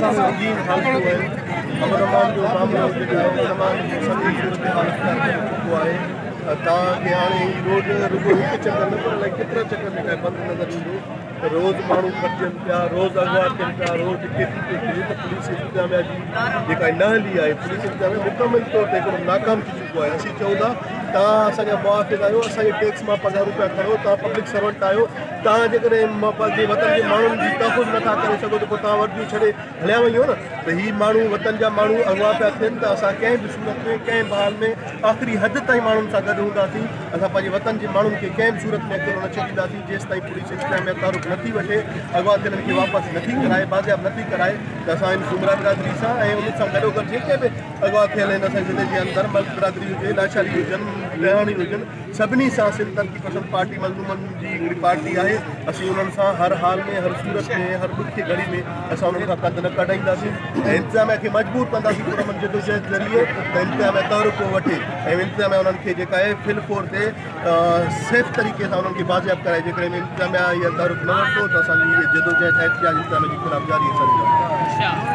سنگين حالتون آهن امن امان جو معاملو جيڪو آهي تمام سنگين صورتحال اختيار ڪري چڪو آهي توهان کي هاڻي هي روڊ رڳو هڪ چڪر نه پر الائي ڪيترا چڪر جيڪا بند نظر ايندو ته روز ماڻهو کٽجن پيا روز اغوا ٿين پيا روز ڊڪيتي پئي ٿئي ته پوليس انتظاميا جي جيڪا نااهلي آهي پوليس انتظاميا مڪمل طور تي هڪڙو ناڪام ٿي چڪو آهي اسين چئون ٿا توهان اسان جا محافظ آهيو اسان جي ٽيڪس مان پگهارون پيا کڻو توهان پبلڪ سرونٽ آهيو توهان جيڪڏهن پنهنجي وطن جي ماڻهن جي تحفظ نٿا ڪري سگهو ته پوء توهان ورديون ڇڏي هليا وڃو نه ته هي ماڻهو وطن جا ماڻهو اغوا پيا ٿين ته اسان ڪنهن به صورت ۾ ڪنهن به حال ۾ آخري حد تائين ماڻهن سان گڏ هونداسين اسان پنهنجي وطن جي ماڻهن کي ڪنهن به صورت ۾ اڪيلو نه ڇڏينداسين جيستائين پوليس انتظاميا تحرڪ نٿي وٺي اغوا ٿيلن کي واپس نٿي ڪرائي بازياب نٿي ڪرائي ته اسان ان سومرا برادري سان ۽ انهن سان گڏوگڏ جيڪي به اغوا ٿيل آهن اسان جي ضلعي جي اندر ملڪ برادري هجي لاشاري هجن لهاڻي هجن سڀني سان سنڌ ترقي پسند پارٽي مظلومن جي هڪڙي پارٽي آهي اسين انهن سان هر حال ۾ هر صورت ۾ هر ڏکي گهڙي ۾ اسان انهن کان ڪنڌ نه ڪڍائينداسين ۽ انتظاميا کي مجبور ڪنداسين پرامن جدوجهد ذريعي ته انتظاميا تحرڪ وٺي ۽ انتظاميا انهن کي جيڪا آهي فل فور تي سيف طريقي سان انهن کي بازياب ڪرائي جيڪڏهن انتظاميا اها تحرڪ نه ورتو ته اسان جي جدوجهد احتجاج انتظاميا جي خلاف جاري ۽ ساري رهندي.